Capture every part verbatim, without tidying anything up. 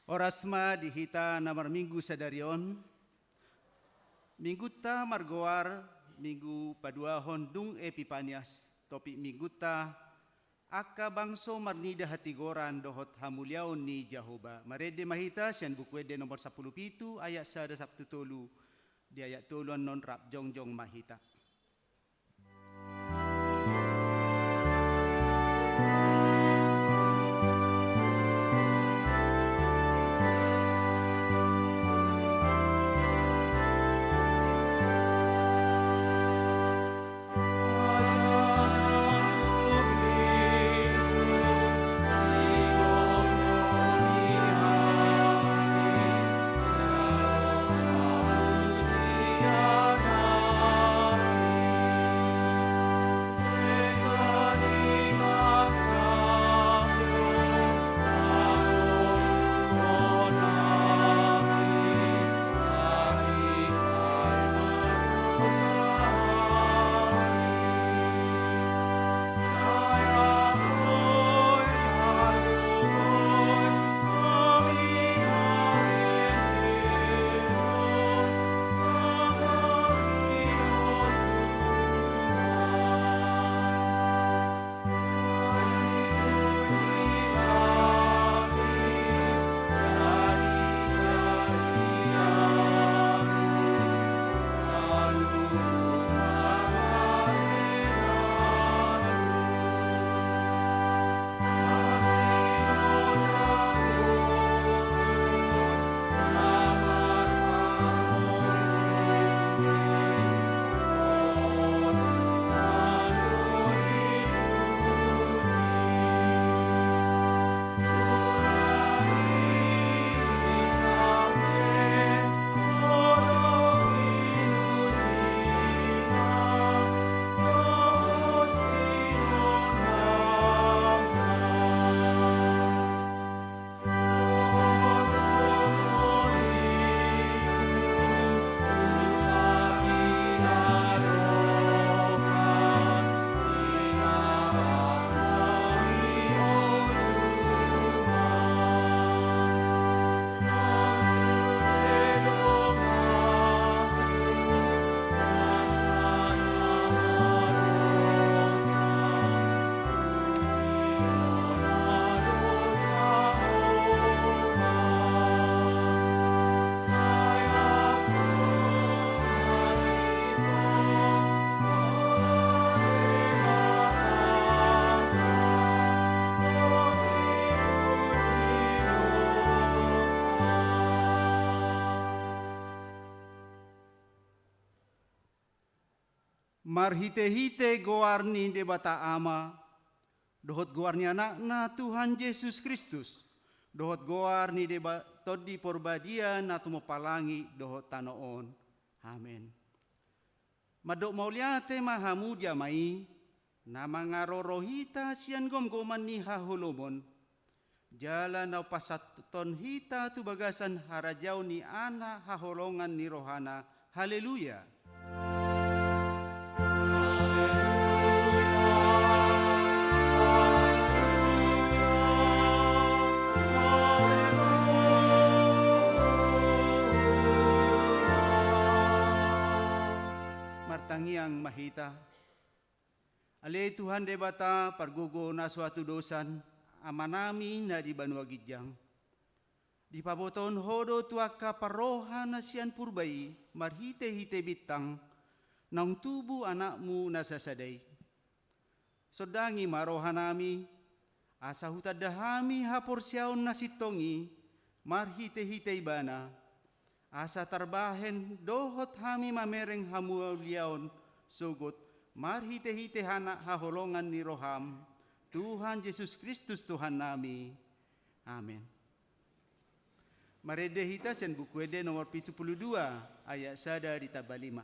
Horas ma di hita na marminggu sadari on. Minggunta margoar Minggu Paduahon Dung Epipanias, topik minggunta angka bangso marnida hatigoran dohot hamuliaon ni Jahowa. Marende ma hita sian Buku Ende nomor sampulu pitu, ayat sada sahat tu tolu, di ayat tolu annon rap jongjong ma hita. Marhitehite goar ni Debata Ama, dohot goar ni Anakna Tuhan Jesus Kristus, dohot goar ni Deba-, Tondi Porbadia na tumompa langit dohot tano on. Amen. Mandok mauliate ma hamu di Ama i, na mangaroro hita sian gomgoman ni haholomon, jala na pasahathon hita tu bagasan harajaon ni Anak haholongan ni rohana. Haleluya! Martangiang ma hita. Ale Tuhan Debata, pargogo na so hatudosan, Amanami na di banua ginjang. Dipabotohon Ho do tu angka parroha na sian purba i, marhitehite bintang, naung tubu Anakmu na sasada i. Sondangi ma rohanami, asa hutanda hami haporseaon na sintong i, marhitehite Ibana, asa tarbahen dohot hami mamereng hamuliaon sogot marhitehite Anak haholongan ni roham, Tuhan Jesus Kristus Tuhannami. Amen. Marende hita sian Buku Ende nomor pitu pulu dua, ayat sada ditamba lima.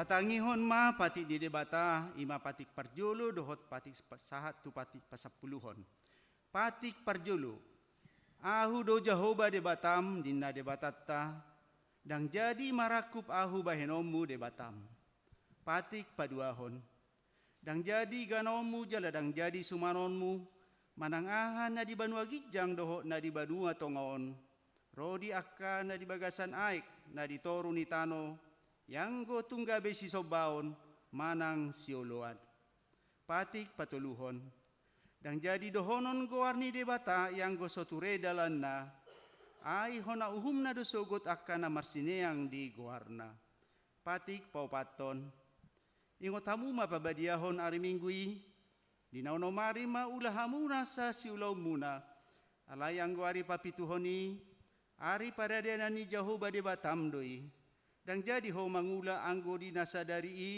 Tangihon ma patik ni Debata, i ma patik parjolo dohot patik pa-, sahat tu patik pasampuluhon. Patik parjolo. Ahu do Jahowa Debatam, ninna Debatanta, ndang jadi marangkup ahu bahenonmu Debatam. Patik paduahon. Ndang jadi ganonmu jala ndang jadi sumanonmu, manang aha na di banua ginjang dohot na di banua tonga on, ro di angka na di bagasan aek, na di toru ni tano, ianggo tung gabe sisombaon manang sioloan. Patik patoluhon. Ndang jadi dohonon goar ni Debata ianggo so ture dalanna, ai hona uhumna do sogot angka na marsineang di goarna. Patik paopathon. Ingot hamu ma pabadiahon ari Minggu i, di na onom ari ma ula hamu nasa siulaonmuna, alai anggo ari papituhon i, ari paradianan ni Jahowa Debatam do i. Ndang jadi ho mangula anggo di na sadari i,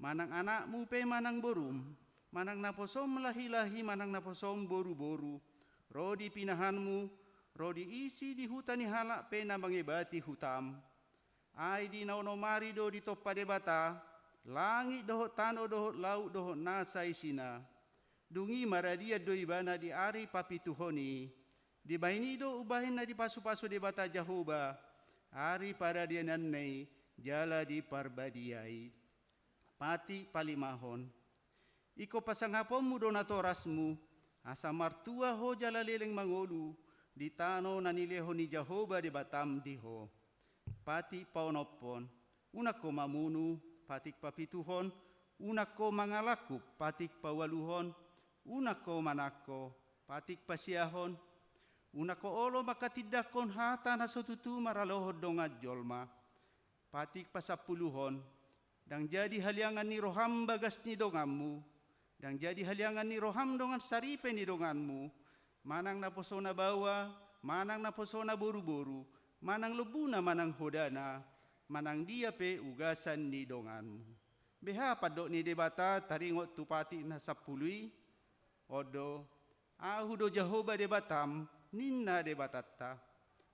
manang anakmu pe manang borum, manang naposom lahi-lahi manang naposom boru-boru, ro di pinahanmu, ro di isi di huta ni halak pe na mangebati hutam. Ai di na onom ari do ditompa Debata langit dohot tano dohot laut dohot nasa isina. Dung i maradian do ibana di ari papituhon i. Dibahen i do umbahen na dipasu-pasu Debata Jahowa ari paradiananna i jala diparbadiai. Patik palimahon. Ingkon pasangaponmu do natorasmu, asa martua ho jala leleng mangolu di tano na nilehon ni Jahowa Debatam di ho. Patik paonomhon. Unang ho mamunu, patik papituhon. Unang ho mangalangkup, patik paualuhon. Unang ho manangko, patik pasiahon. Unang ho olo mangkatindangkon hata na so tutu maralohon dongan jolma. Patik pasampuluhon. Ndang jadi haliangan ni roham bagas ni donganmu, ndang jadi haliangan ni roham dongan saripe ni donganmu, manang naposona baoa, manang naposona boru-boru, manang lombuna manang hodana, manang dia pe ugasan ni donganmu. Beha pandok ni Debata taringot tu patik na sampulu i? On do, Ahu do Jahowa Debatam, ninna Debatanta.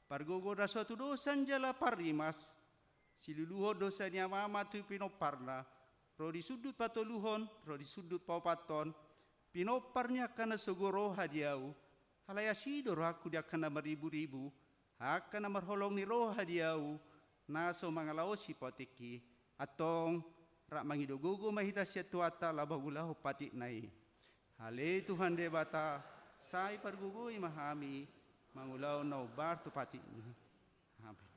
Pargogo na so hatudosan jala parrimas, siluluhon dosa ni amama tu pinomparna, ro di sundut patoluhon, ro di sundut paopathon, pinompar ni angka na sogo roha di ahu, alai asi do rohangku di angka na marribu-ribu, angka na marholong ni roha di ahu, na so mangalaosi patik i. Antong, rap mangido gogo ma hita sian Tuhanta laho mangulahon patikna i. Ale Tuhan Debata, sai pargogoi ma hami mangulahon na hombar tu patikmi. Amen.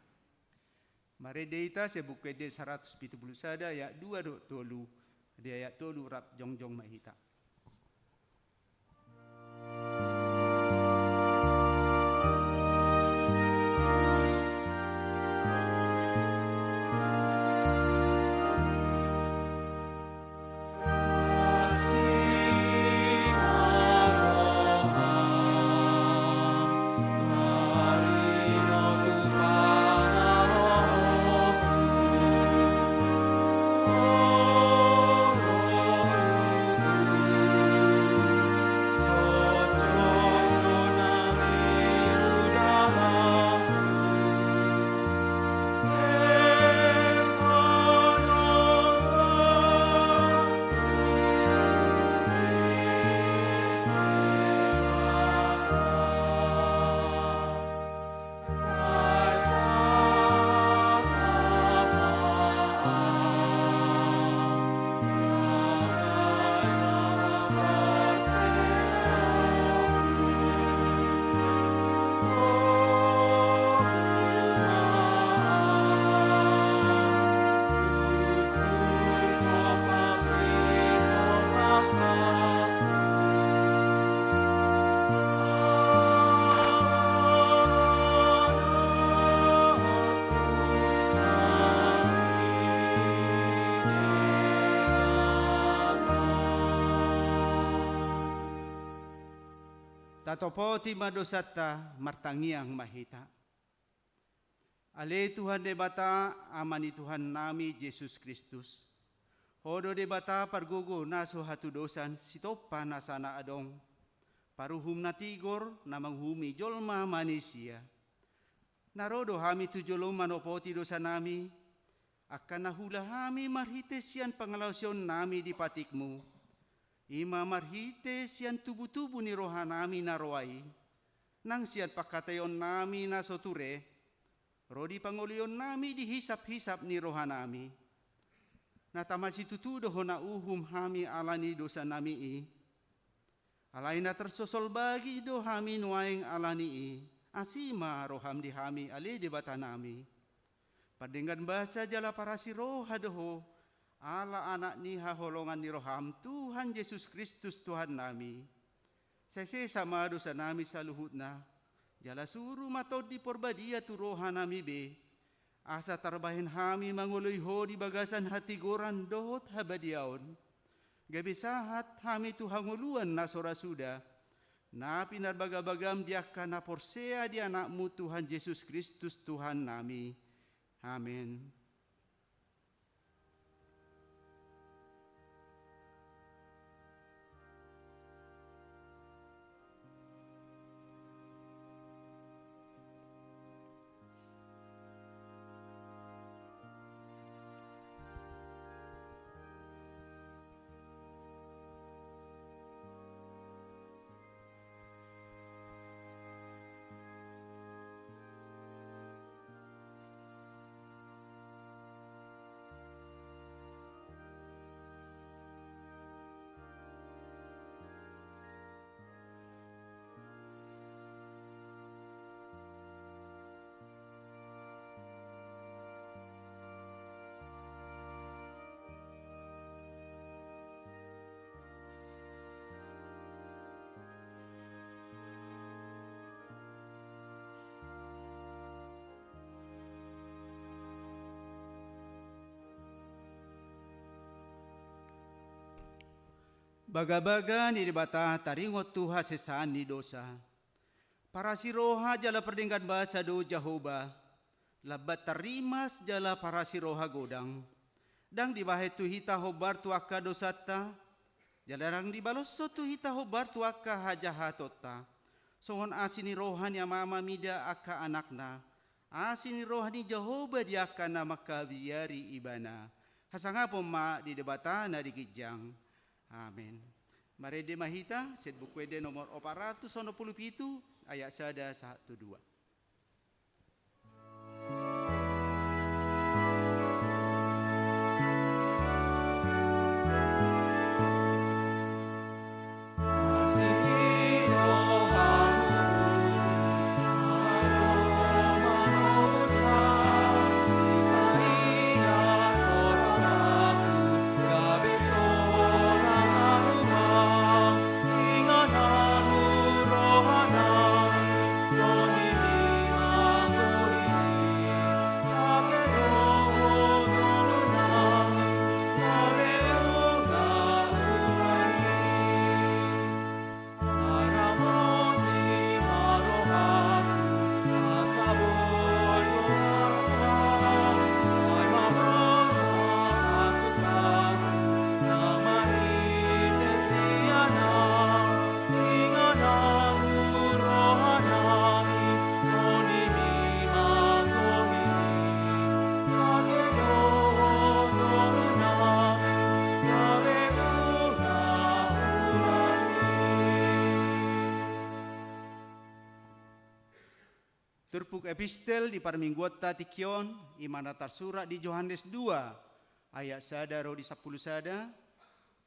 Marende hita sian Buku Ende saratus pitu pulu sada ayat dua dohot tolu. Di ayat tolu rap jongjong ma hita. Tatopoti ma dosanta, martangiang ma hita. Ale Tuhan Debata, Ama ni Tuhannami Jesus Kristus, Ho do Debata pargogo na so hatudosan sitompa nasa na adong, paruhum na tigor na manguhumi jolma manisia. Na ro do hami tu jolom manopoti dosanami, angka na huula hami marhite sian pangalaosionnami di patikmu, i ma marhite sian tubutubu ni rohanami na roa i, nang sian pangkataionnami na so ture, ro di pangolionnami di hisaphisap ni rohanami. Na tama situtu do hona uhum hami ala ni dosanami i. Alai na tarsosolbagi do hami nuaeng ala ni i, asi ma roham di hami ale Debatanami. Pardenggan basa jala parasi roha do ho, ala Anak ni haholongan ni roham Tuhan Jesus Kristus Tuhannami. Sai sesa ma dosanami saluhutna, jala suru ma Tondi Porbadia tu rohanami be, asa tarbahen hami mangoloi ho di bagasan hatigoran dohot habadiaon, gabe sahat hami tu hangoluan na so ra suda, na pinarbagabagam di angka na porsea di Anakmu Tuhan Jesus Kristus Tuhannami. Amen. Bagabaga ni Debata taringot tu hasesaan ni dosa. Parasi roha jala pardenggan basa do Jahowa, lambat tarrimas jala parasi roha godang. Ndang dibahen tu hita hombar tu angka dosanta, jala ndang dibaloshon tu hita hombar tu angka hajahatonta. Songon asi ni roha ni amama mida angka anakna, asi ni roha ni Jahowa di angka na mangkabiari Ibana. Hasangapon ma di Debata na di ginjang. Amen. Marende ma hita sian Buku Ende nomor opat ratus onom pulu pitu, ayat sada sahat tu dua. Turpuk epistel di parmingguonta tingki on, i ma na tarsurat di Johannes dua, ayat sada ro di sampulu sada,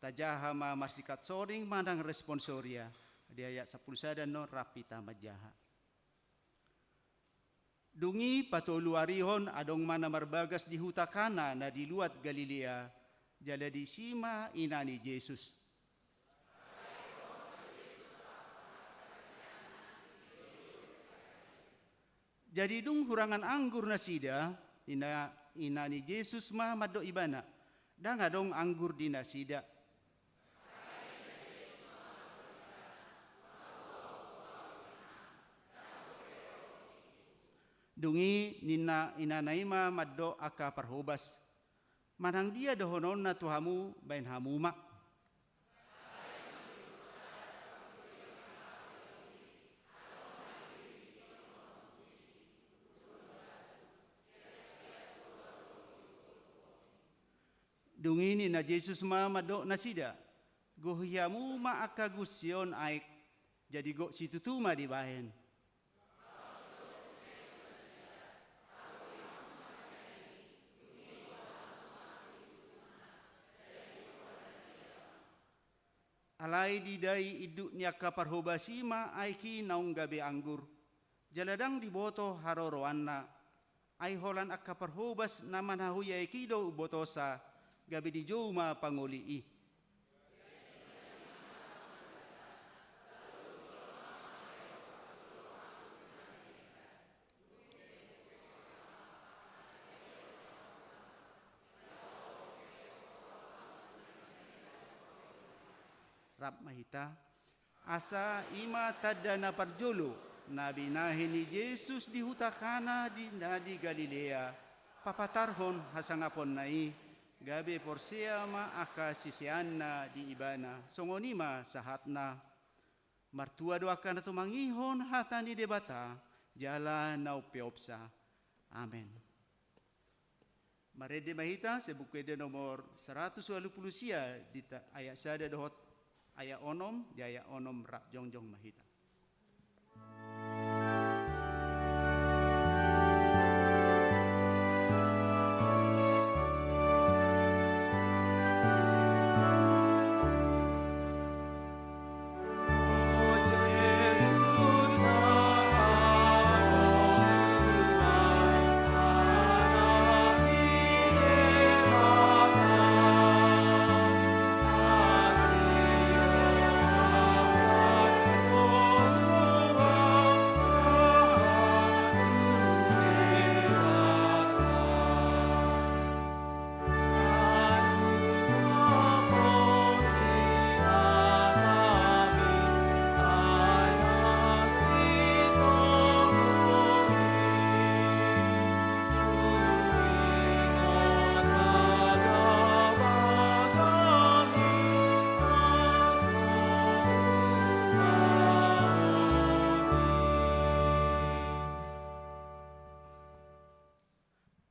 tajaha ma marsikat soring manang responsoria, di ayat sampulu sada non rap hita manjaha. Dung i patoluarihon adong ma na marbagas di huta Kana na di luat Galilea, jala disi ma ina ni Jesus. Jadi dung hurangan anggur nasida, ina, ina ni Jesus ma mandok ibana, ndang adong anggur di nasida. Dung i ninna inana i ma mandok angka parhobas, manang dia dohononna tu hamu, baen hamu ma. Dung i ninna Jesus ma mandok nasida: Gohi hamu ma angka gunsi on aek, jadi gok situtu ma dibahen. Alai didai induk ni angka parhobas i ma aek i naung gabe anggur, jala ndang diboto haroroanna. Ai holan angka parhobas na manahui aek i do umbotosa, gabe dijou ma pangoli i. Rap ma hita. Asa i ma tanda na parjolo na binahen ni Jesus di huta Kana di, na di Galilea, papatarhon hasangaponna i, gabe porsea ma angka siseanna di Ibana. Songon i ma sahatna. Martua do angka na tumangihon hata ni Debata jala na umpeopsa. Amen. Marende ma hita sian Buku Ende nomor saratus ualu pulu sia, di ta-, ayat sada dohot ayat onom, di ayat onom rap jongjong ma hita.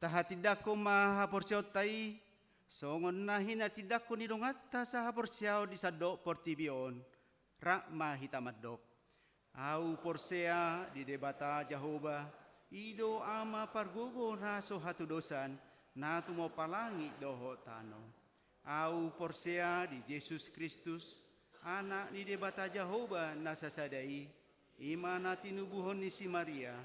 Tahatindangkon ma haporseaonta i, songon na hinatindangkon ni donganta sahaporseaon di sandok portibi on. Rap ma hita mandok: Ahu porsea di Debata Jahowa, i do Ama pargogo na so hatudosan, na tumompa langit dohot tano. Ahu porsea di Jesus Kristus, Anak ni Debata Jahowa na sasada i, i ma na tinubuhon ni si Maria,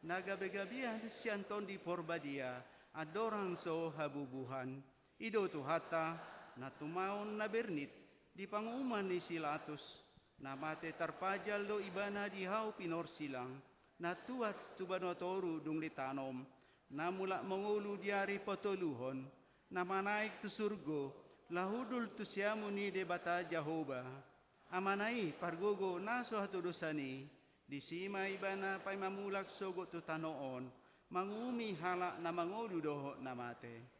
na gabegabean sian Tondi Porbadia, andorang so habubuhan. I do Tuhanta, na tumaon na bernit di panguhuman ni si Latus, na mate tarpajal do Ibana di hau pinorsilang, na tuat tu banua toru dung ditanom, na mulak mangolu di ari patoluhon, na manaek tu surgo, laho hundul tu siamun ni Debata Jahowa. Amana i pargogo na so hatudosan i, disi ma Ibana paima mulak sogot tu tano on, manguhumi halak na mangolu dohot na mate.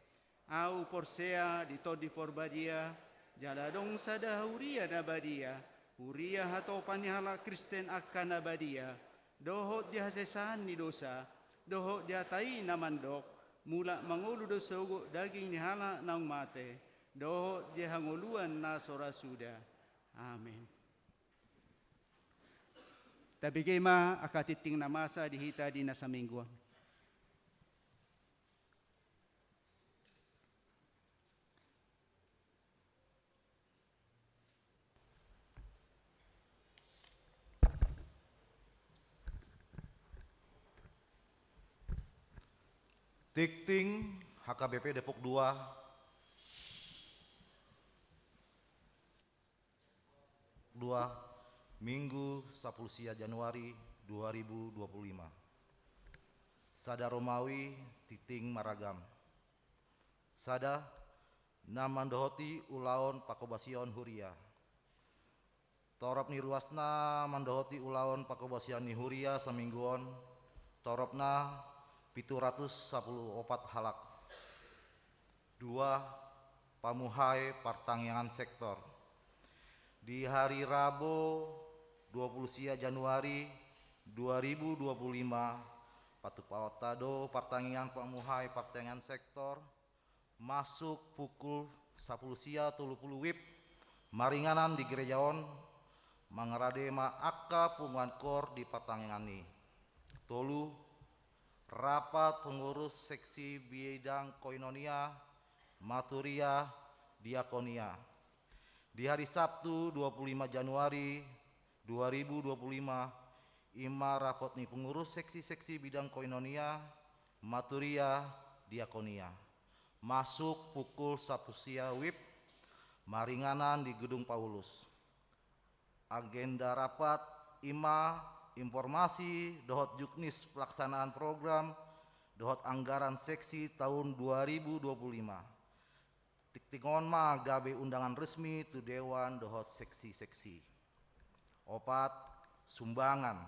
Ahu porsea di Tondi Porbadia, jala adong sada huria na badia, huria hatopan ni halak Kristen angka na badia, dohot di hasesaan ni dosa, dohot di hata i na mandok, mulak mangolu do sogot daging ni halak naung mate, dohot di hangoluan na so ra suda. Amen. Tabege ma angka tingting na masa di hita di na saminggu on. Tingting H K B P Depok dua, dua, Minggu sapuluh sia Januari dua ribu dua puluh lima. Sada Romawi, tingting maragam. Sada, na mandohoti ulaon pangkobasion huria. Torop ni ruasna mandohoti ulaon pangkobasion ni huria saminggu on, toropna pitu ratus sapuluh opat halak. Dua, pamuhai partangiangan sektor. Di hari Rabo, dua puluh sia Januari dua ribu dua puluh lima, patupaonta do partangiangan pamuhai partangiangan sektor, masuk pukul sapulu sia tolu pulu WIB maringanan di gereja on, mangarade ma angka punguan kor di partangiangan i. Tolu, rapat pengurus seksi bidang koinonia, maturia, diakonia. Di hari Sabtu, dua puluh lima Januari dua ribu dua puluh lima, i ma rapat ni pengurus seksi-seksi bidang koinonia, maturia, diakonia. Masuk pukul sapulu sia WIB, maringanan di Gedung Paulus. Agenda rapat i ma informasi dohot juknis pelaksanaan program dohot anggaran seksi tahun dua ribu dua puluh lima. Tingting on ma gabe undangan resmi tu dewan dohot seksi-seksi. Opat, sumbangan.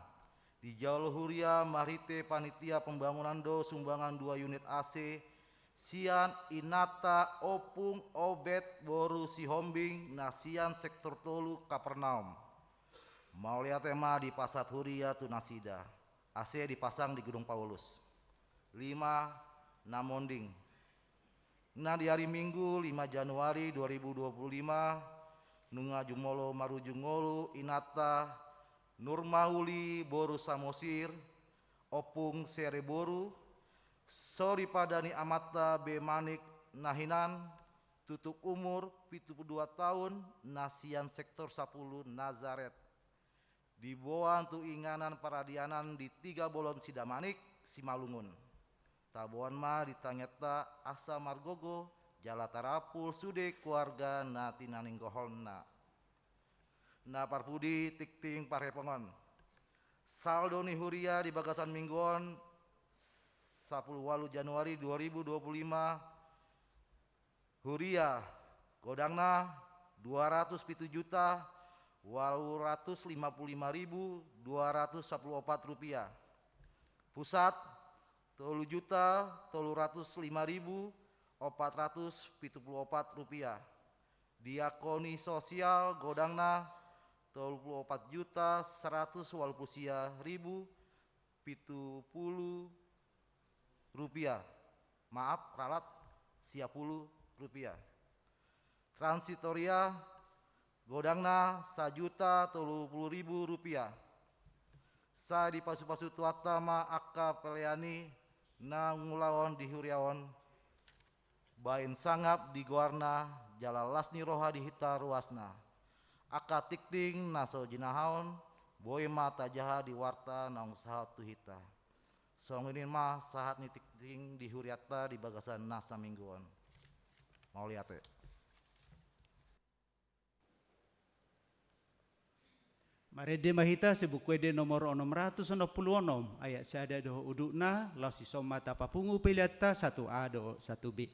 Dijalo huria marhite panitia pembangunan do sumbangan dua unit A C sian inanta Ompung Obet boru Sihombing na sian sektor tolu Kapernaum. Mauliate ma dipasahat huria tu nasida. A C dipasang di Gedung Paulus. Lima, na monding. Na di ari Minggu, lima Januari dua ribu dua puluh lima, nunga jumolo marujung ngolu inanta Nurmauli boru Samosir, Ompung Sere boru, soripada ni amanta be Manik na hinan, tutup umur pitu pulu dua taon, na sian sektor sapulu Nazaret. Diboan tu inganan paradianan di tiga bolon Sidamanik, Simalungun. Taboan ma di tangiangta asa margogo, jala tarapul sude keluarga na tinaninggohonna. Na parpudi, tingting parhepongon. Saldo ni huria di bagasan minggu on, sapulu ualu Januari dua ribu dua puluh lima, huria, godangna dua ratus pitu juta ualu ratus lima pulu lima ribu dua ratus sapulu opat rupiah. Pusat, tolu juta tolu ratus lima ribu opat ratus pitu pulu opat rupiah. Diakoni sosial, godangna tolu pulu opat juta saratus ualu pulu sia ribu pitu pulu rupiah. Maaf, ralat, sia pulu rupiah. Transitoria, godangna sajuta tolu pulu ribu rupiah. Sai dipasupasu Tuhanta ma angka pelean i na mangulahon di huria on, baen sangap di goarna, jala las ni roha di hita ruasna. Angka tingting na so jinahahon, boi ma tajaha di warta naung sahat tu hita. Songon i ma sahat ni tingting di hurianta di bagasan na saminggu on. Mauliate. Marende ma hita sian Buku Ende nomor onom ratus onom pulu onom, ayat sada dohot udutna, laos disi ma tapapungu peleanta satu A dohot satu B.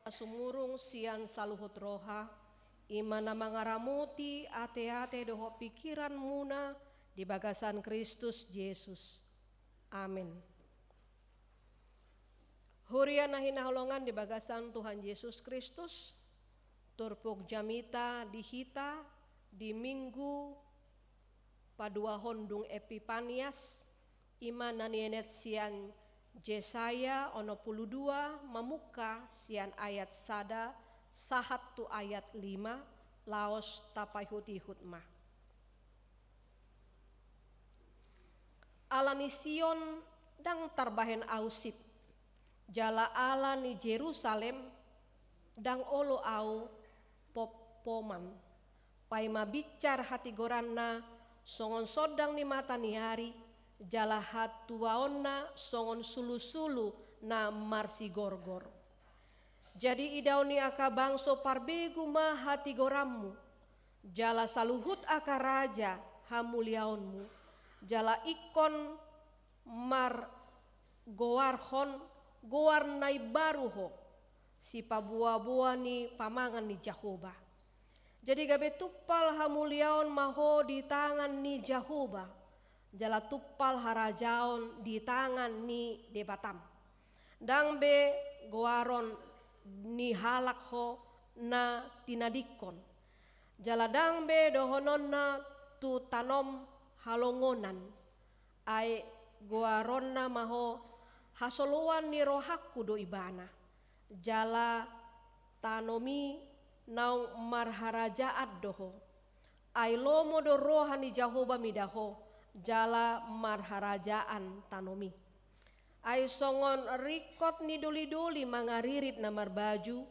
Sumurung sian saluhut roha, i ma na mangaramoti ateate dohot pingkiranmuna di bagasan Kristus Jesus. Amen. Huria na hinaholongan di bagasan Tuhan Jesus Kristus, turpuk jamita di hita di Minggu paduahon dung Epipanias, i ma na nienet sian Jesaya onom pulu dua, mamungka sian ayat sada sahat tu ayat lima, laos tapaihut-ihut ma. Ala ni Sion ndang tarbahen Ahu sip, jala ala ni Jerusalem ndang olo Ahu pom-, poman. Paima binsar hatigoranna songon sondang ni mata ni ari, jala hatuaonna songon sulusulu na marsigorgor. Jadi idaon ni angka bangso parbegu ma hatigoranmu, jala saluhut angka raja hamuliaonmu, jala ingkon margoarhon goar na imbaru ho, sipaboa-boa ni pamangan ni Jahowa. Jadi gabe tumpal hamuliaon ma ho di tangan ni Jahowa, jala tumpal harajaon di tangan ni Debatam. Ndang be goaron ni halak ho na tinadingkon, jala ndang be dohononna tu tanom halongonan, ai goaronna ma ho hasoloan ni rohangku do ibana, jala tanomi naung marharajaan do ho. Ai lomo do roha ni Jahowa mida ho, jala marharajaan tanomi. Ai songon ringkot ni doli-doli mangaririt na marbaju,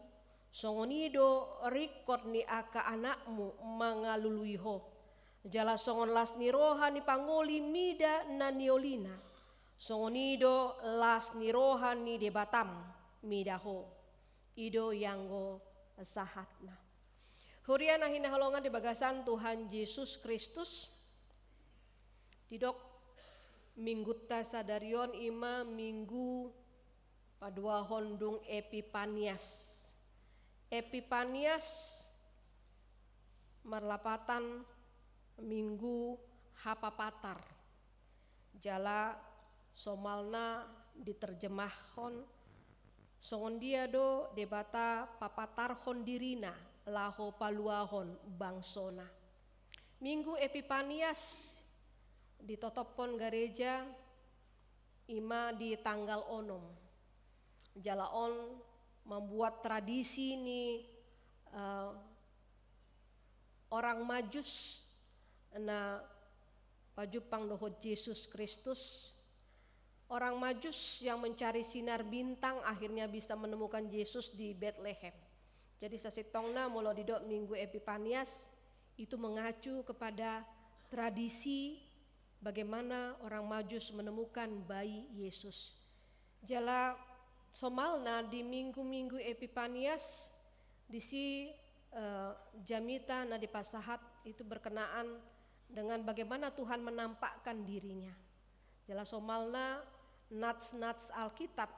songon i do ringkot ni angka anakmu mangalului ho. Jala songon las ni roha ni pangoli mida na niolina, songon i do las ni roha ni Debatam mida ho. I do ianggo sahatna. Huria na hinaholongan di bagasan Tuhan Jesus Kristus, didok Minggunta sadari on i ma Minggu paduahon dung Epipanias. Epipanias marlapatan Minggu Hapapatar. Jala somalna diterjemahon, songon dia do Debata papatarhon dirina laho paluahon bangsona. Minggu Epipanias ditotophon gareja i ma di tanggal onom. Jala on mambuat tradisi ni, eh, orang Majus na pajumpang dohot Jesus Kristus. Orang Majus yang mencari sinar bintang akhirnya bisa menemukan Yesus di Betlehem. Jadi sasintongna molo didok Minggu Epipanias itu mengacu kepada tradisi bagaimana orang Majus menemukan bayi Yesus. Jala somalna di minggu-minggu Epipanias, disi, eh, jamita na dipasahat itu berkenaan dengan bagaimana Tuhan menampakkan dirinya. Jala somalna nats-nats Alkitab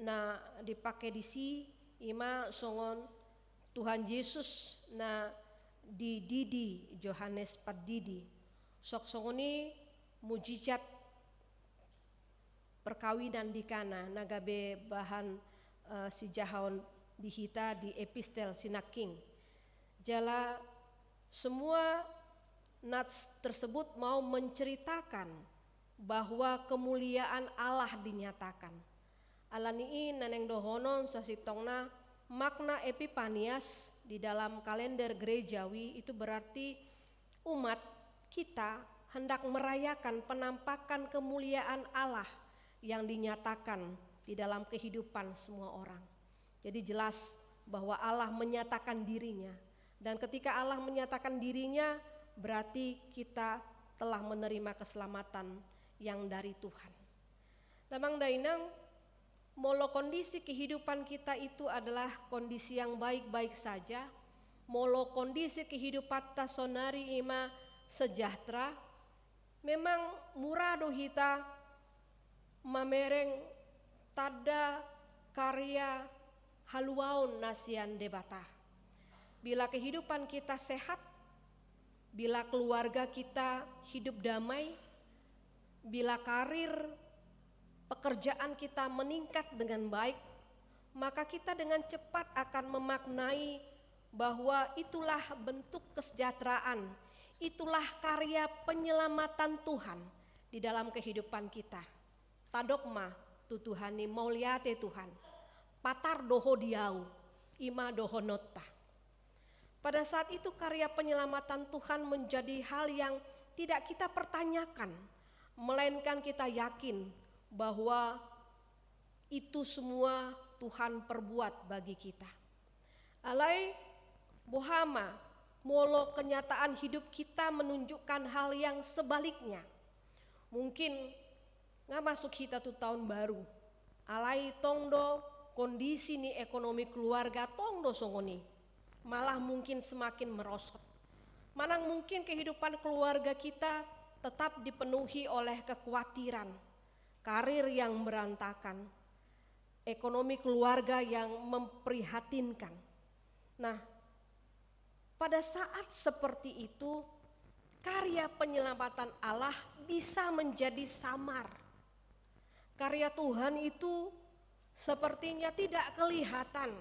na dipake disi i ma songon Tuhan Jesus na dididi Johannes Pandidi. Songon i mujizat perkawinan di Kana na gabe bahan, eh, sijahaon di hita di epistel sinangkin. Jala semua nats tersebut mau menceritakan bahwa kemuliaan Allah dinyatakan. Ala ni i na naeng dohonon sasintongna makna Epipanias di dalam kalender gerejawi itu berarti umat kita hendak merayakan penampakan kemuliaan Allah yang dinyatakan di dalam kehidupan semua orang. Jadi jelas bahwa Allah menyatakan dirinya. Dan ketika Allah menyatakan dirinya, berarti kita telah menerima keselamatan yang dari Tuhan. Damang dainang, molo kondisi kehidupan kita itu adalah kondisi yang baik-baik saja, molo kondisi kehidupanta sonari i ma sejahtera, memang mura do hita mamereng tanda karya haluaon na sian Debata. Bila kehidupan kita sehat, bila keluarga kita hidup damai, bila karir pekerjaan kita meningkat dengan baik, maka kita dengan cepat akan memaknai bahwa itulah bentuk kesejahteraan, itulah karya penyelamatan Tuhan di dalam kehidupan kita. Tadok ma tu Tuhan i, mauliate Tuhan. Patar do Ho di ahu, i ma dohononta. Pada saat itu karya penyelamatan Tuhan menjadi hal yang tidak kita pertanyakan, melainkan kita yakin bahwa itu semua Tuhan perbuat bagi kita. Alai boha ma molo kenyataan hidup kita menunjukkan hal yang sebaliknya? Mungkin nga masuk hita tu taon baru, alai tong do kondisi ni ekonomi keluarga tong do songon i, malah mungkin semakin merosot. Manang mungkin kehidupan keluarga kita tetap dipenuhi oleh kekhawatiran, karir yang berantakan, ekonomi keluarga yang memprihatinkan. Nah, pada saat seperti itu, karya penyelamatan Allah bisa menjadi samar. Karya Tuhan itu sepertinya tidak kelihatan.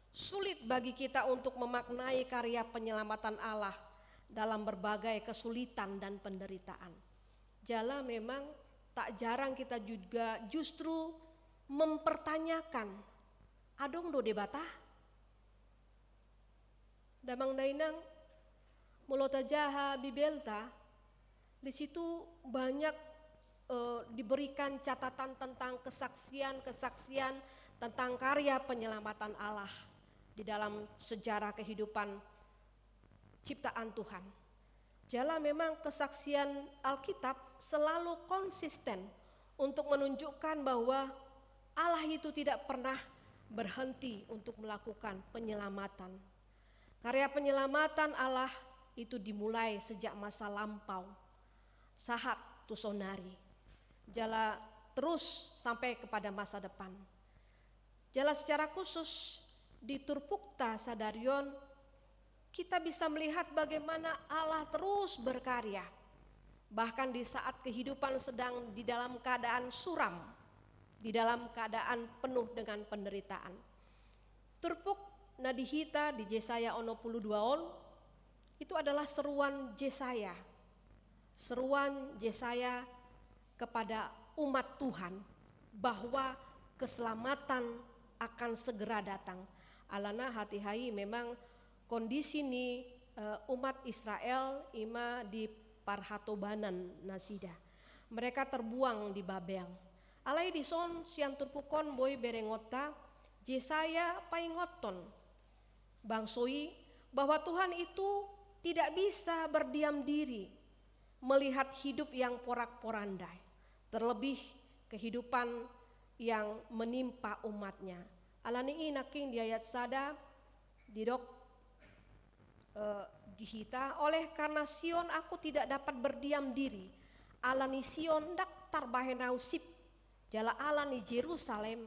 Sulit bagi kita untuk memaknai karya penyelamatan Allah dalam berbagai kesulitan dan penderitaan. Jala memang tak jarang kita juga justru mempertanyakan, adong do Debata? Damang dainang, molo tajaha Bibelta, di situ banyak, eh, diberikan catatan tentang kesaksian-kesaksian tentang karya penyelamatan Allah di dalam sejarah kehidupan ciptaan Tuhan. Jala memang kesaksian Alkitab selalu konsisten untuk menunjukkan bahwa Allah itu tidak pernah berhenti untuk melakukan penyelamatan. Karya penyelamatan Allah itu dimulai sejak masa lampau, sahat tu saonari, jala terus sampai kepada masa depan. Jala secara khusus di turpukta sadari on, kita bisa melihat bagaimana Allah terus berkarya, bahkan di saat kehidupan sedang di dalam keadaan suram, di dalam keadaan penuh dengan penderitaan. Turpuk na di hita di Jesaya onom pulu dua on, itu adalah seruan Jesaya. Seruan Jesaya kepada umat Tuhan bahwa keselamatan akan segera datang. Alana hatiha i memang kondisi ni, eh, umat Israel i ma di parhatobanan nasida. Mereka terbuang di Babel. Alai dison sian turpuk on boi berengonta Jesaya paingothon bangso i bahwa Tuhan itu tidak bisa berdiam diri melihat hidup yang porak-poranda, terlebih kehidupan yang menimpa umat-Nya. Alani i nangkin di ayat sada didok, eh, di hita, oleh karena Sion Aku tidak dapat berdiam diri, ala ni Sion ndang tarbahen Ahu sip, jala ala ni Jerusalem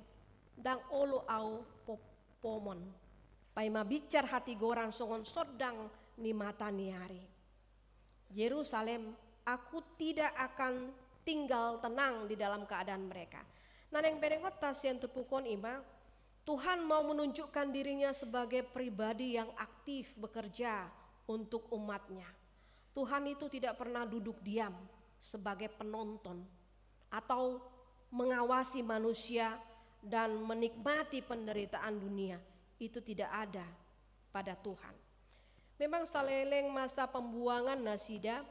ndang olo Ahu po-, pomon. Paima binsar hatigoran songon sondang ni mata ni ari. Jerusalem, Aku tidak akan tinggal tenang di dalam keadaan mereka. Na naeng berengonta sian turpuk on i ma, Tuhan mau menunjukkan diri-Nya sebagai pribadi yang aktif bekerja untuk umat-Nya. Tuhan itu tidak pernah duduk diam sebagai penonton atau mengawasi manusia dan menikmati penderitaan dunia. Itu tidak ada pada Tuhan. Memang saleleng masa pembuangan nasida,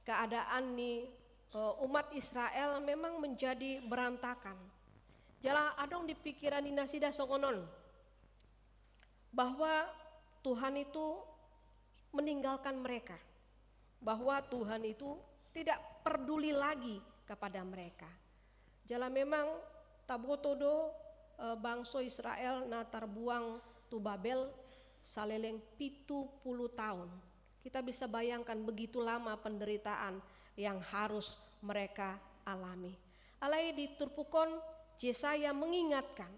keadaan ni, eh, umat Israel memang menjadi berantakan. Jala adong di pikiran ni nasida songon on, bahwa Tuhan itu meninggalkan mereka, bahwa Tuhan itu tidak peduli lagi kepada mereka. Jala memang taboto do, eh, bangso Israel na tarbuang tu Babel saleleng pitu pulu taon. Kita bisa bayangkan begitu lama penderitaan yang harus mereka alami. Alai di turpuk on Jesaya mengingatkan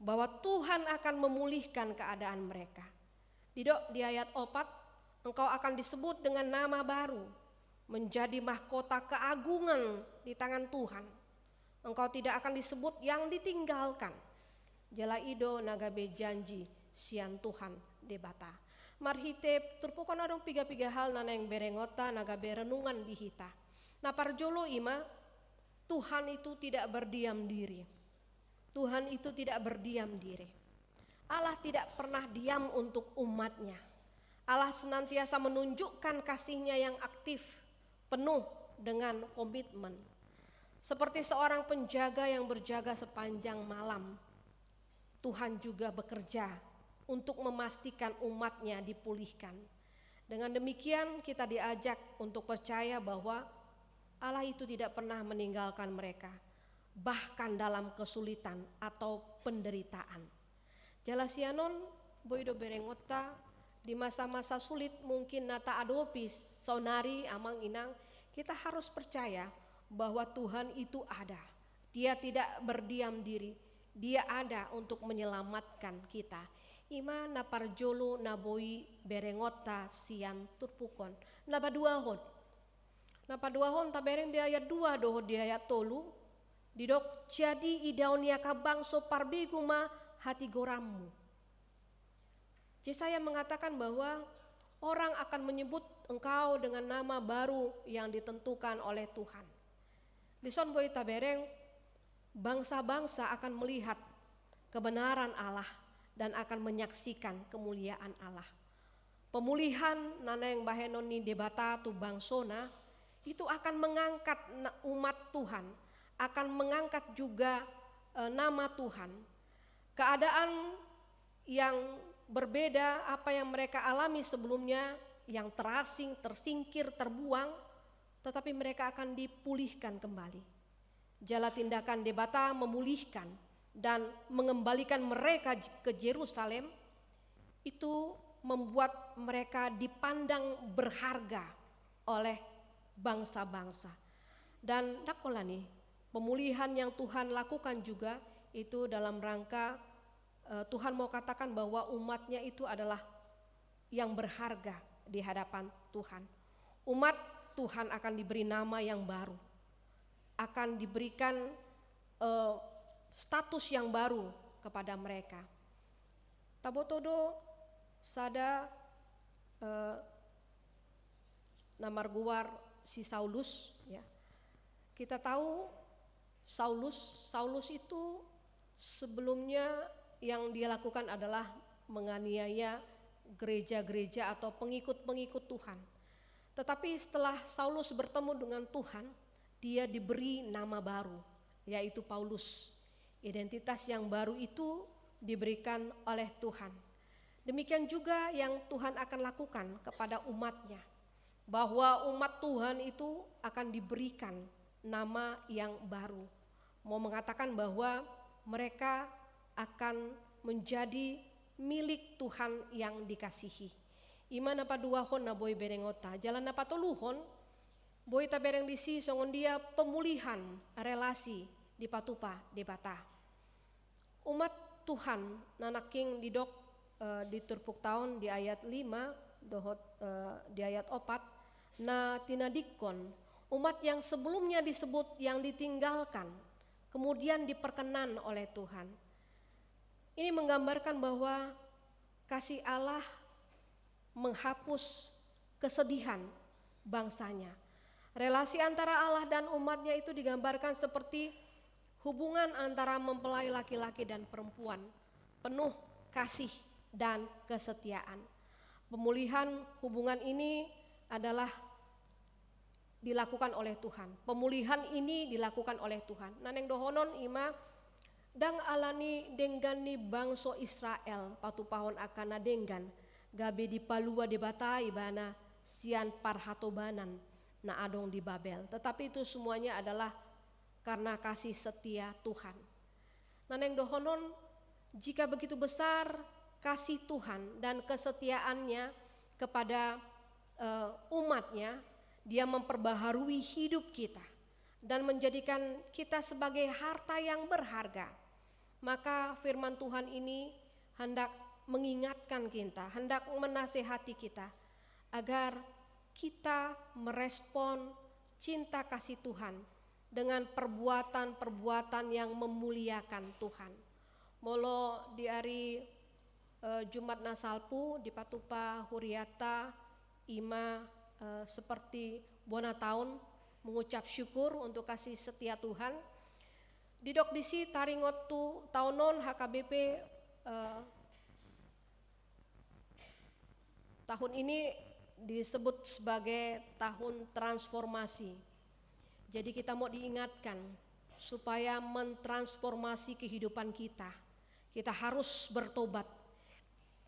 bahwa Tuhan akan memulihkan keadaan mereka. Didok di ayat opat, "Engkau akan disebut dengan nama baru, menjadi mahkota keagungan di tangan Tuhan. Engkau tidak akan disebut yang ditinggalkan." Jala i do na gabe janji sian Tuhan Debata. Marhite turpuk on adong piga-piga hal na naeng berengonta na gabe renungan di hita. Na parjolo i ma, Tuhan itu tidak berdiam diri. Tuhan itu tidak berdiam diri. Allah tidak pernah diam untuk umat-Nya. Allah senantiasa menunjukkan kasih-Nya yang aktif, penuh dengan komitmen. Seperti seorang penjaga yang berjaga sepanjang malam, Tuhan juga bekerja untuk memastikan umat-Nya dipulihkan. Dengan demikian, kita diajak untuk percaya bahwa Allah itu tidak pernah meninggalkan mereka, bahkan dalam kesulitan atau penderitaan. Jala sian on, boi do berengonta, di masa-masa sulit mungkin na taadopi saonari, amang inang, kita harus percaya bahwa Tuhan itu ada. Dia tidak berdiam diri, Dia ada untuk menyelamatkan kita. I ma na parjolo na boi berengonta sian turpuk on. Na paduahon. Na paduahon tabereng di ayat dua dohot di ayat tolu, didok, "Jadi idaon ni angka bangso parbegu ma hatigoranmu." Yesaya mengatakan bahwa orang akan menyebut engkau dengan nama baru yang ditentukan oleh Tuhan. Dison boi tabereng, bangsa-bangsa akan melihat kebenaran Allah dan akan menyaksikan kemuliaan Allah. Pemulihan na naeng bahenon ni Debata tu bangsona itu akan mengangkat na-, umat Tuhan, akan mengangkat juga, eh, nama Tuhan. Keadaan yang berbeda apa yang mereka alami sebelumnya, yang terasing, tersingkir, terbuang, tetapi mereka akan dipulihkan kembali. Jala tindakan Debata memulihkan dan mengembalikan mereka j-, ke Jerusalem, itu membuat mereka dipandang berharga oleh bangsa-bangsa. Dan ndang holan i, pemulihan yang Tuhan lakukan juga itu dalam rangka, eh, Tuhan mau katakan bahwa umat-Nya itu adalah yang berharga di hadapan Tuhan. Umat Tuhan akan diberi nama yang baru, akan diberikan, eh, status yang baru kepada mereka. Taboto do sada, eh, na margoar si Saulus, ya. Kita tahu Saulus, Saulus itu sebelumnya yang dia lakukan adalah menganiaya gereja-gereja atau pengikut-pengikut Tuhan. Tetapi setelah Saulus bertemu dengan Tuhan, dia diberi nama baru, yaitu Paulus. Identitas yang baru itu diberikan oleh Tuhan. Demikian juga yang Tuhan akan lakukan kepada umat-Nya, bahwa umat Tuhan itu akan diberikan nama yang baru. Mau mengatakan bahwa mereka akan menjadi milik Tuhan yang dikasihi. I ma na paduahon na boi berengonta. Jala na patoluhon, boi tabereng disi songon dia pemulihan relasi dipatupa Debata. Umat Tuhan na nangkin didok, eh, di turpukta on di ayat lima dohot, eh, di ayat opat, na tinadingkon umat yang sebelumnya disebut yang ditinggalkan, kemudian diperkenan oleh Tuhan. Ini menggambarkan bahwa kasih Allah menghapus kesedihan bangsa-Nya. Relasi antara Allah dan umat-Nya itu digambarkan seperti hubungan antara mempelai laki-laki dan perempuan, penuh kasih dan kesetiaan. Pemulihan hubungan ini adalah dilakukan oleh Tuhan. Pemulihan ini dilakukan oleh Tuhan. Na naeng dohonon i ma, ndang alani denggan ni bangso Israel patupahon angka na denggan, gabe dipalua Debata ibana sian parhatobanan na adong di Babel. Tetapi itu semuanya adalah karena kasih setia Tuhan. Na naeng dohonon, jika begitu besar kasih Tuhan dan kesetiaan-Nya kepada, eh, umat-Nya, Dia memperbaharui hidup kita dan menjadikan kita sebagai harta yang berharga. Maka firman Tuhan ini hendak mengingatkan kita, hendak menasehati kita, agar kita merespon cinta kasih Tuhan dengan perbuatan-perbuatan yang memuliakan Tuhan. Molo di ari, eh, Jumat na salpu dipatupa huriata ima, eh, seperti bona taon mengucap syukur untuk kasih setia Tuhan. Didok disi taringot tu taon on H K B P, eh, tahun ini disebut sebagai tahun transformasi. Jadi kita mau diingatkan supaya mentransformasi kehidupan kita. Kita harus bertobat.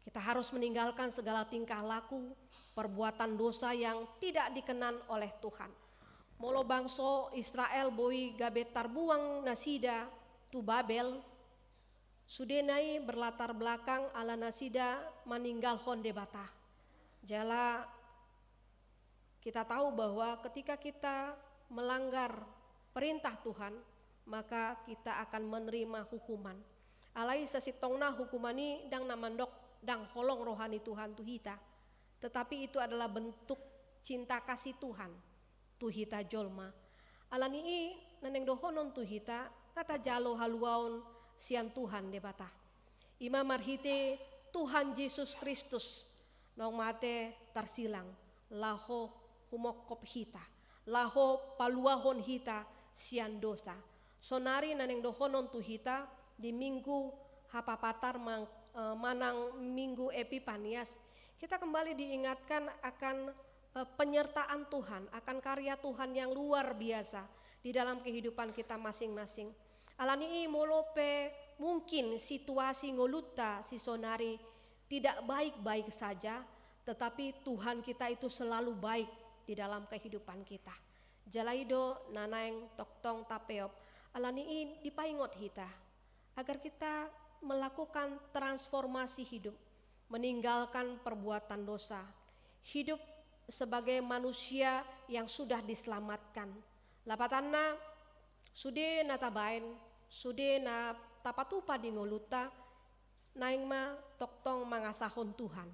Kita harus meninggalkan segala tingkah laku, perbuatan dosa yang tidak dikenan oleh Tuhan. Molo bangso Israel boi gabe tarbuang nasida tu Babel, sudena i berlatar belakang ala nasida maninggalhon Debata. Jala kita tahu bahwa ketika kita melanggar perintah Tuhan, maka kita akan menerima hukuman. Alai sasintongna hukuman i ndang na mandok ndang holong roha ni Tuhan tu hita. Tetapi itu adalah bentuk cinta kasih Tuhan tu hita jolma. Alani i na naeng dohonon tu hita, nga tajalo haluaon sian Tuhan Debata. Ima marhite Tuhan Jesus Kristus naung mate tarsilang, laho humongkop hita, laho paluahon hita sian dosa. Sonari na naeng dohonon tu hita di Minggu Hapapatar mang-, eh, manang Minggu Epipanias, kita kembali diingatkan akan, eh, penyertaan Tuhan, akan karya Tuhan yang luar biasa di dalam kehidupan kita masing-masing. Alani i molo pe mungkin situasi ngolunta sisonari tidak baik-baik saja, tetapi Tuhan kita itu selalu baik di dalam kehidupan kita. Jala i do na naeng tongtong tapeop, alani i dipaingot hita agar kita melakukan transformasi hidup, meninggalkan perbuatan dosa, hidup sebagai manusia yang sudah diselamatkan. Lapatanna, sude na tabaen, sude na tapatupa di ngolunta, naeng ma tongtong mangasahon Tuhan.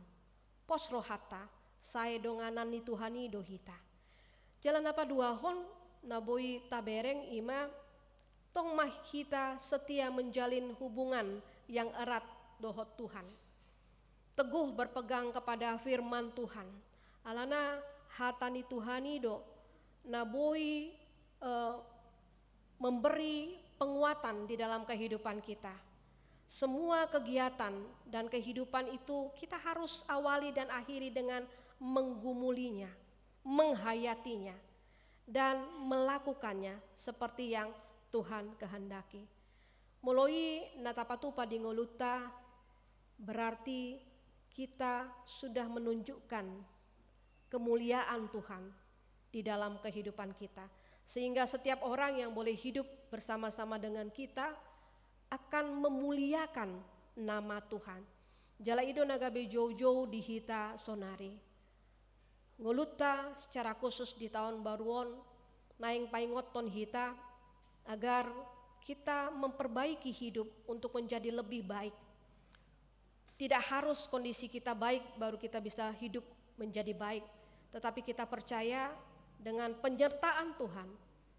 Pos rohanta, sai donganan ni Tuhan i do hita. Jala na paduahon, na boi tabereng ima, tong ma hita setia menjalin hubungan yang erat dohot Tuhan. Teguh berpegang kepada firman Tuhan. Alana hata ni Tuhan i do na boi, eh, memberi penguatan di dalam kehidupan kita. Semua kegiatan dan kehidupan itu kita harus awali dan akhiri dengan menggumulinya, menghayatinya, dan melakukannya seperti yang Tuhan kehendaki. Molo i na tapatupa di ngolunta, berarti kita sudah menunjukkan kemuliaan Tuhan di dalam kehidupan kita. Sehingga setiap orang yang boleh hidup bersama-sama dengan kita akan memuliakan nama Tuhan. Jala i do na gabe joujou di hita sonari. Ngolunta secara khusus di taon baru on, naeng paingothon hita agar kita memperbaiki hidup untuk menjadi lebih baik. Tidak harus kondisi kita baik baru kita bisa hidup menjadi baik, tetapi kita percaya dengan penyertaan Tuhan,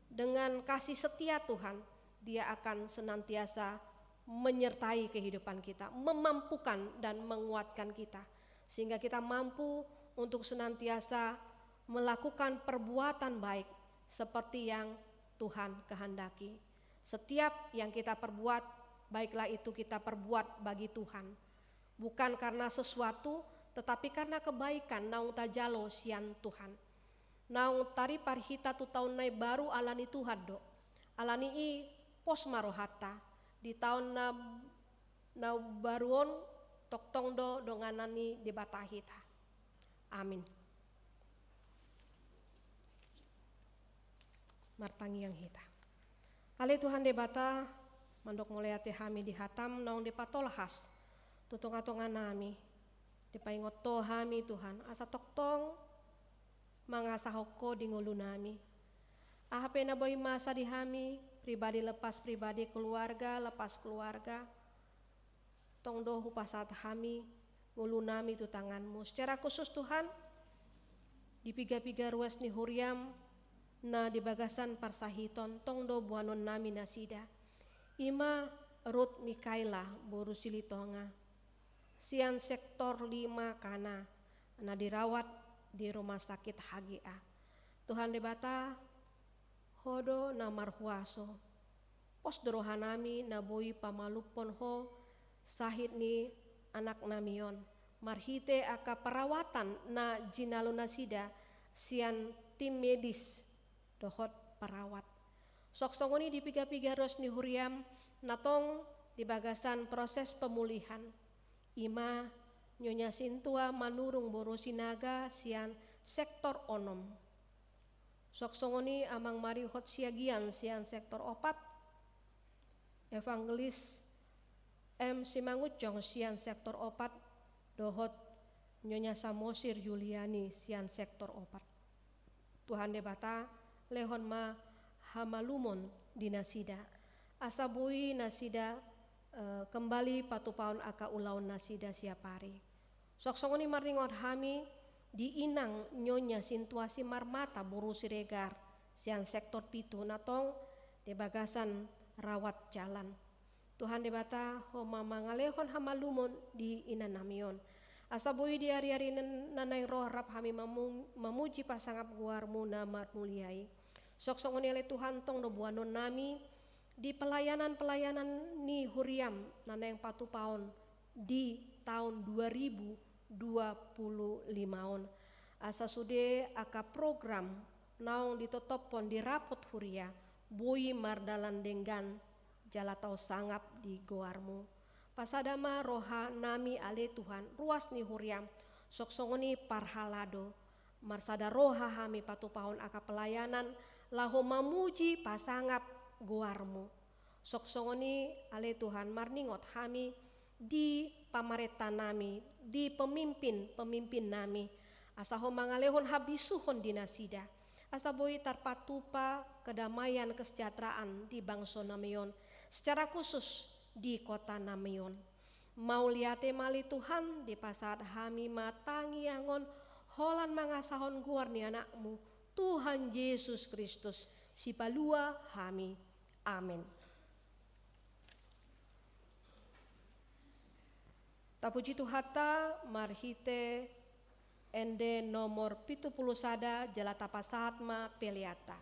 dengan kasih setia Tuhan, Dia akan senantiasa menyertai kehidupan kita, memampukan dan menguatkan kita, sehingga kita mampu untuk senantiasa melakukan perbuatan baik seperti yang Tuhan kehendaki. Setiap yang kita perbuat, baiklah itu kita perbuat bagi Tuhan. Bukan karena sesuatu, tetapi karena kebaikan naung tajalo sian Tuhan. Naung taripar hita tu taon na baru alani Tuhan do. Alani i pos ma rohanta, di taon na, na baru on tongtong do donganan ni Debata hita. Amin. Martangiang hita. Ale Tuhan Debata, mandok mauliate hami di hatam naung dipatolhas tu tonga-tonga nami. Dipaingot Ho hami Tuhan, asa tongtong mangasahon Ho di ngolu nami. Aha pe na boi masa di hami, pribadi lepas pribadi, keluarga lepas keluarga, tong do hupasahat hami ngolunami tu tanganmu. Secara khusus Tuhan, di piga-piga ruas ni huriam na di bagasan parsahiton, tong do boanonnami nasida. I ma Ruth Mikaela boru Silitonga, sian sektor lima Kana, na dirawat di rumah sakit H G A. Tuhan Debata, Ho do na marhuaso. Pos do rohanami na boi pamalumhon Ho sahit ni anaknami on, marhite angka perawatan na jinalo nasida sian tim medis dohot perawat. Songon i di piga-piga ruas ni huriam na tong di bagasan proses pemulihan. I ma Nyonya Sintua Manurung boru Sinaga sian sektor onom. Songon i Amang Marihot Siagian sian sektor opat, Evangelis M Simangunsong sian sektor opat, dohot Nyonya Samosir Yuliani sian sektor opat. Tuhan Debata, lehon ma hamalumon di nasida, asa boi nasida, eh, kembali patupahon angka ulaon nasida siap ari. Songon i marningot hami di inang Nyonya Sintua Simarmata boru Siregar sian sektor pitu na tong di bagasan rawat jalan. Tuhan Debata, Ho ma mangalehon hamalumon di inangnami on. Asa boi di ari-ari na naeng ro rap hami mamu-, mamuji pasangap goarmu na marmulia i. Songon i ale Tuhan, tong do boanonnami di pelayanan-pelayanan ni huriam na naeng patupahon di taon dua ribu dua puluh lima on. Asa sude angka program naung ditotophon di rapot huria boi mardalan denggan jala tau sangap di goarmu. Pasada ma rohanami ale Tuhan, ruas ni huriam, songon i parhalado, marsada roha hami patupahon angka pelayanan laho mamuji pasangap goarmu. Songon i ale Tuhan, marningot hami di pamarentanami, di pemimpin-pemimpin nami, asa Ho mangalehon habisuhon di nasida, asa boi tarpatupa kedamaian kesejahteraan di bangso nami on, secara khusus di kota nami on. Mauliate ma ale Tuhan, dipasahat hami ma tangiang on holan mangasahon goar ni Anakmu, Tuhan Jesus Kristus, Sipalua hami. Amen. Tapuji Tuhanta marhite ende nomor pitu pulu sada, jala tapasahat ma peleanta.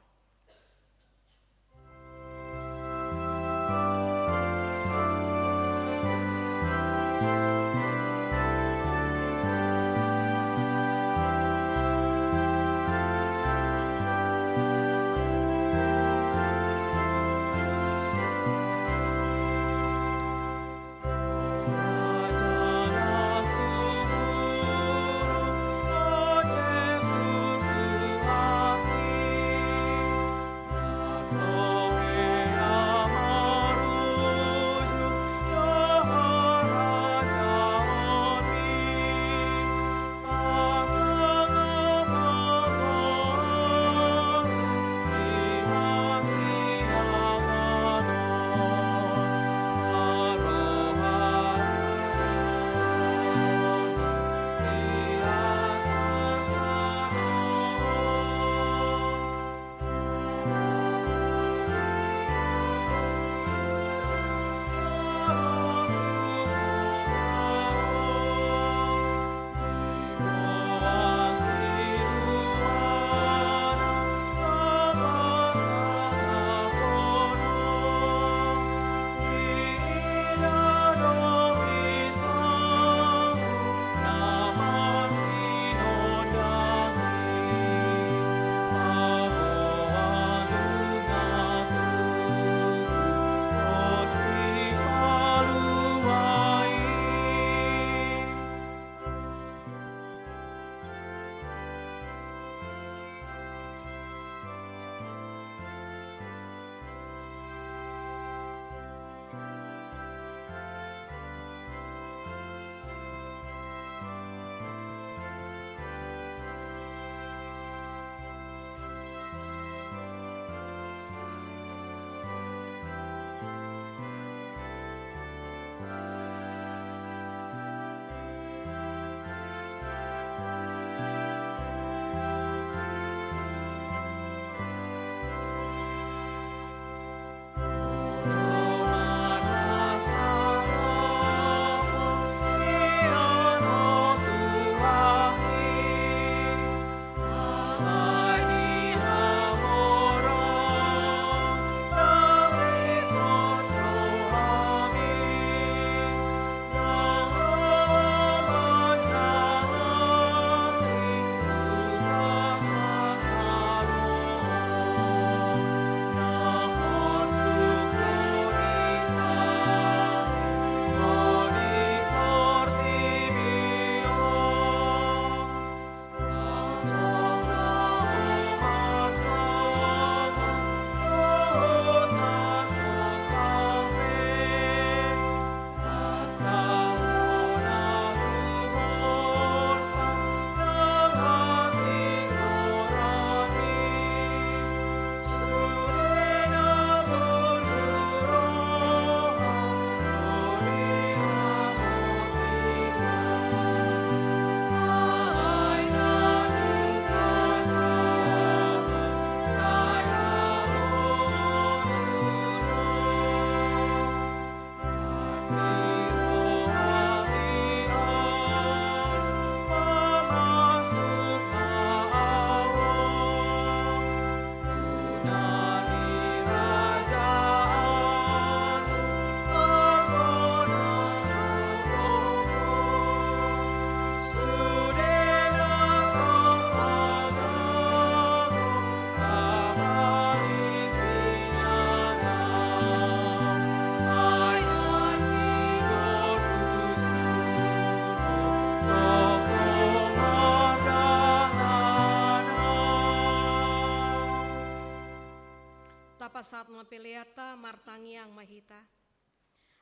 Sahat ma peleanta, martangiang ma hita.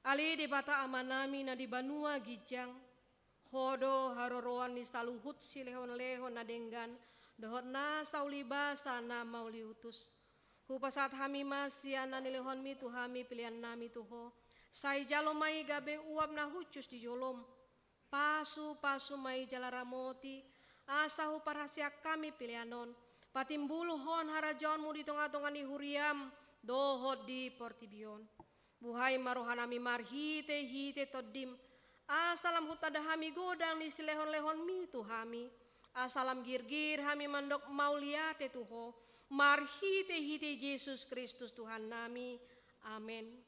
Ale Debata Amanami na di banua ginjang, Ho do haroroan ni saluhut silehonlehon na denggan dohot na saulibasa na mauliutus. Hupasahat hami ma sian na nilehonmi tu hami peleannami tu Ho. Sai jalo ma i gabe uap na hushus di jolom. Pasupasu ma i jala ramoti, asa huparhaseang hami pelean on patimbulhon harajaonmu di tongatonga ni huriam dohot di portibi on. Buhai ma rohanami marhitehite Tondim, asa lam hutanda hami godang ni silehonlehonmi tu hami, asa lam girgir hami mandok mauliate tu Ho, marhitehite Jesus Kristus Tuhannami. Amen.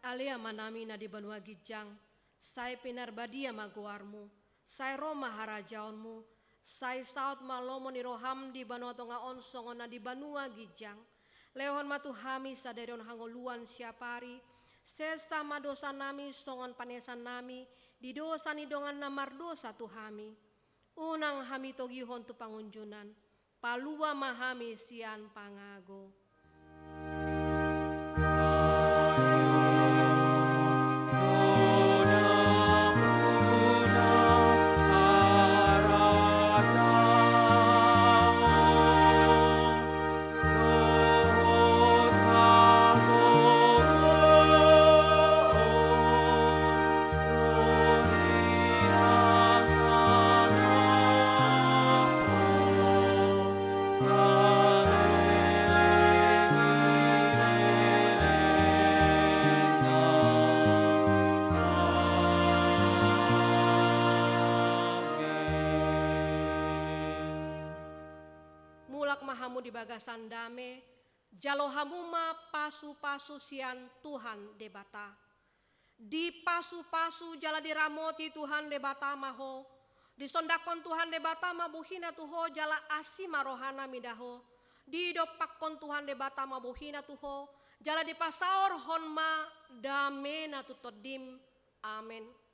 Ale Amanami na di banua ginjang, sai pinarbadia ma goarmu, sai ro ma harajaonmu, sai saut ma lomo ni roham di banua tonga on songon na di banua ginjang. Lehon ma tu hami sadari on hangoluan siapari, sesa ma dosanami songon panesannami di dosa ni dongan na mardosa tu hami. Unang hami togihon tu pangunjunan, palua ma hami sian pangago. Mulak ma hamu di bagasan dame, jalo hamu ma pasupasu sian Tuhan Debata. Dipasupasu jala diramoti Tuhan Debata ma ho. Disondangkon Tuhan Debata ma bohina tu ho jala asi ma rohana mida ho. Didompakkon Tuhan Debata ma bohina tu ho jala dipasaorhon ma damena tu tondim. Amen.